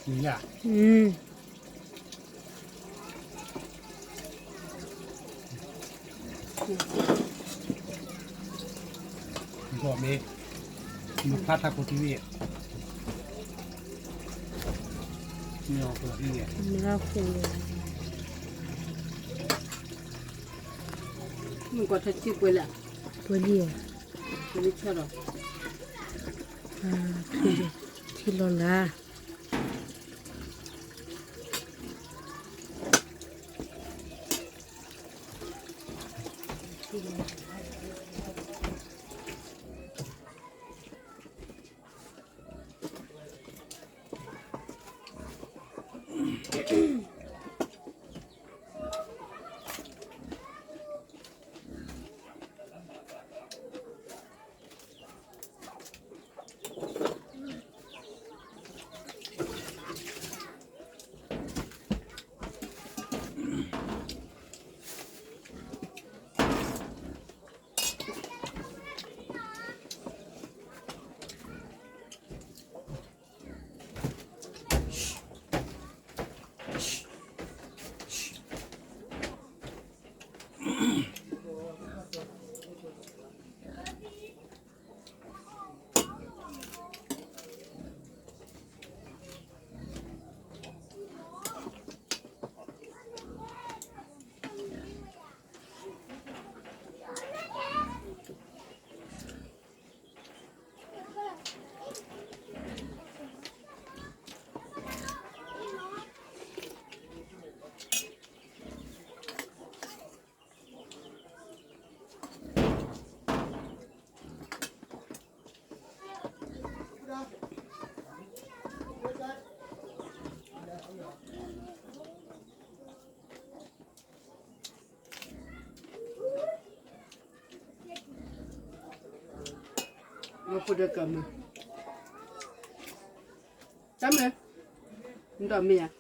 ယၤ, ဂီၢ်မ့ၢ်, မုၢ်ဖျါထးခိၣ်ထံဝံၤ, မ့ၢ်အီၣ်ခိၣ်ထံဝံၤ, မုၢ်ကီၢ်ထီၣ်ထံပှဲၤလံ, ပှဲၤလံ, ပှဲၤလံဆၢဒီး, ထံလီၤလၢ် ဖိဒီးကမၢ, ကမၢ, နဒီမ့ၢ်ဧ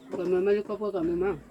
ါ, ကမၢမ့ၢ်လၢကီၢ်ပှဲၤကမၢမး.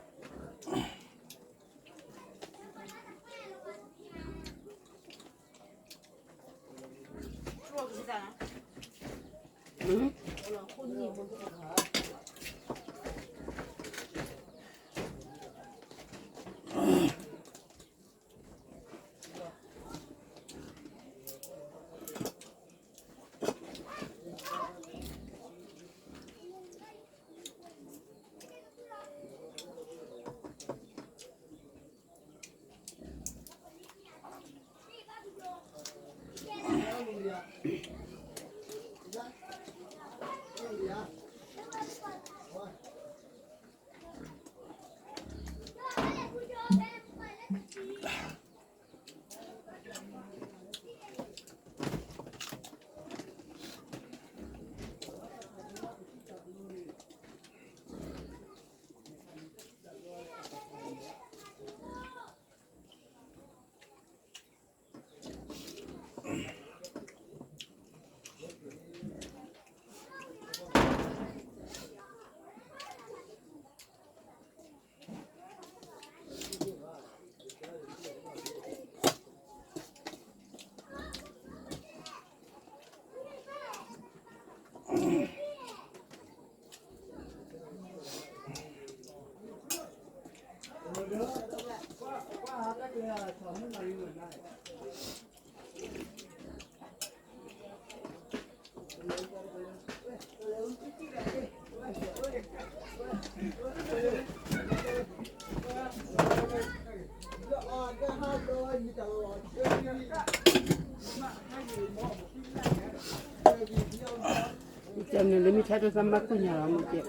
ကန့ၣ်လၢမ့ၢ်ထဲဒိးသးမၤကိၣ်ညါလီၤမ့ၢ်ကဲ,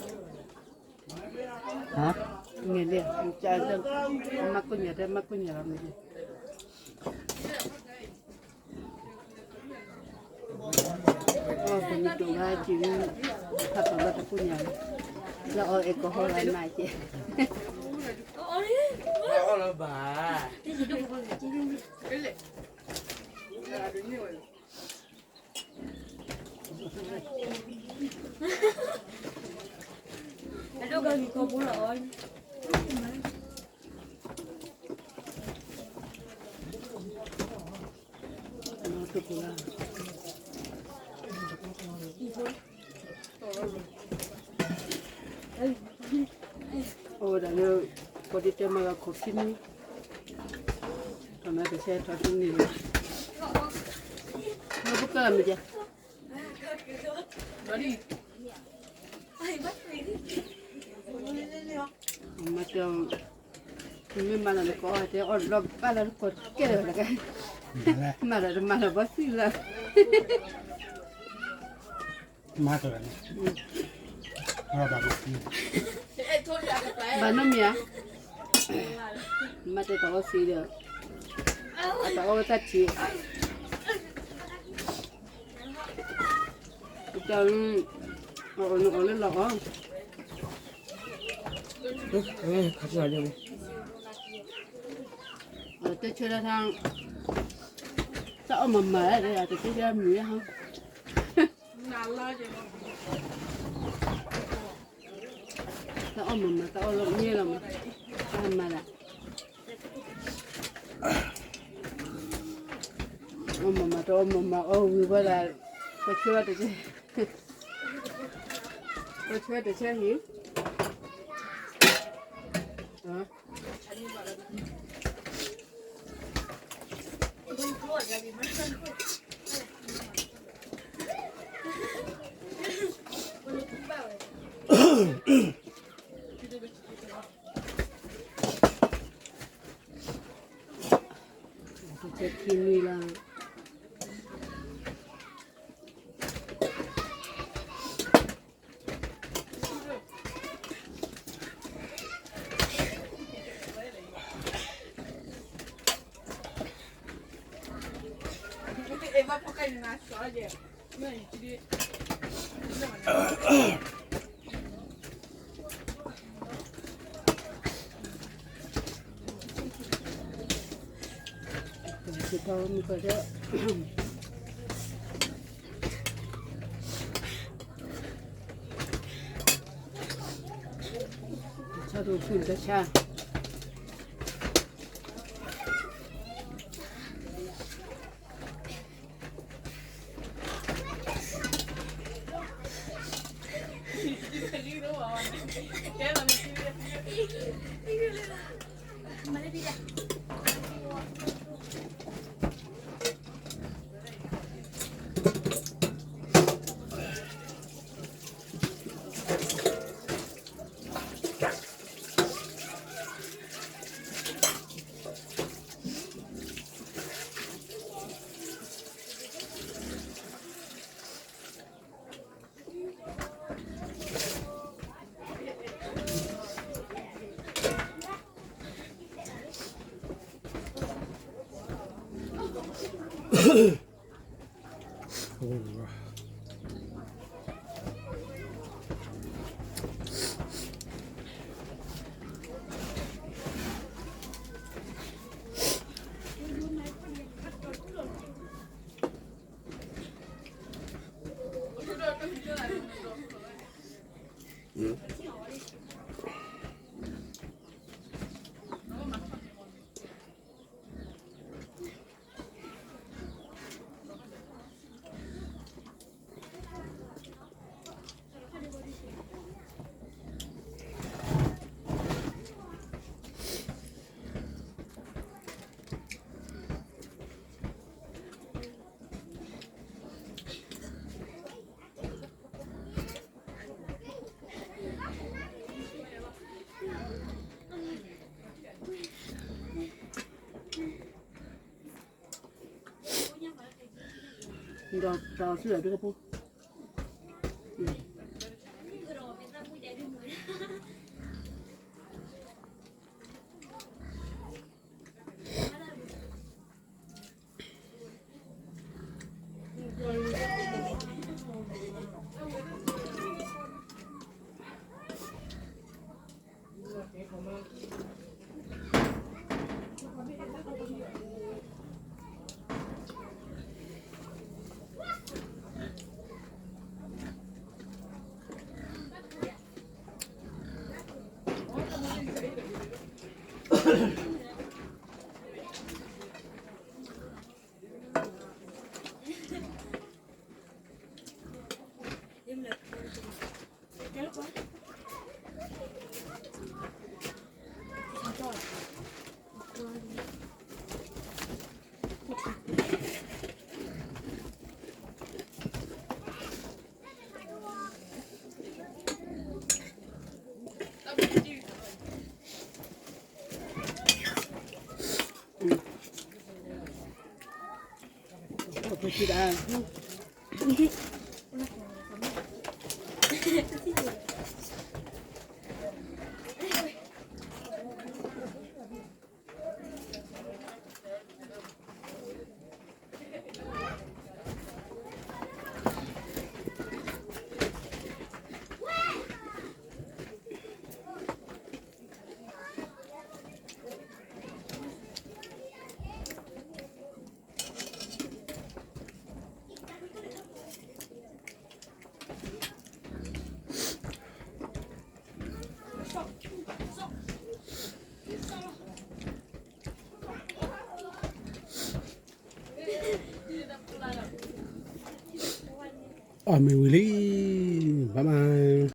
ဟါ, န့ၣ်လၢ, မၤကိၣ်ညါတဲမၤကိၣ်ညါလီၤမ့ၢ်ကဲ. အီၣ်ပနံၤဒိၣ်ဂၤက့ၤ, ဟးထီၣ်လၢတကိညါ, လၢအီၣ်အဲကဟီဂၤနၤက့ၤ, အီၣ်လၢဘၣ်. အဒိကဂံၢ်ကီၢ်ပူၤလီၤ. တကိလၢ လၢ ပှၤဒ်တဲမၤလီၤခိၣ်ခံနွံ, ထီၣ်နၤတဆဲထီၣ်တနံၤလီၤ, လၢပကမ့ၢ်ဒ်, မၤတဲ, မ့ၢ်မၤလီၤနကိးအီၤ တဲအီၣ်လီၤဘၣ်လၢနကိးကဲလၢၤတကဲ, မၤလီၤတမၤလီၤဘီသံလၢ မၤတၢ်န့ၣ်, ဘၣ်နီတမံၤဧါ, မၤတၢ်တၢ်အီသံးဒီး, အတၢ်အီဝဲတၢ်ထံး, တၢ်, အီၣ်နအီၣ်လၢလီၤအီၣ်, တဲဆၢဒၣ်ထါ, တၢ်အီၣ်မၤမၤဒၣ် တတဲဆၢမုာ်ဟါ တၢ်အီၣ်မၤမၤ တၢ်အီၣ်လၢမ့ၢ်လီၤမး, တၢ်မၤဒၣ်, အီၣ်မၤမၤ တၢ်အီၣ်မၤမၤ အီၣ်ဝံၤဝဲဒၣ်, ပဆၢတကဲ, ပဆၢတဆၢဟံၣ် တဆဲခံနွံလီၤ. ဆၢဒိၣ်ဖုၣ်တဆၢ ဒီးတၢ်အီၣ်ဆူၣ်ဒၣ်ဒုကပူၤ. ဒီး အီၣ်မ့ၤဝံၤလံ, ဘၣ်မး.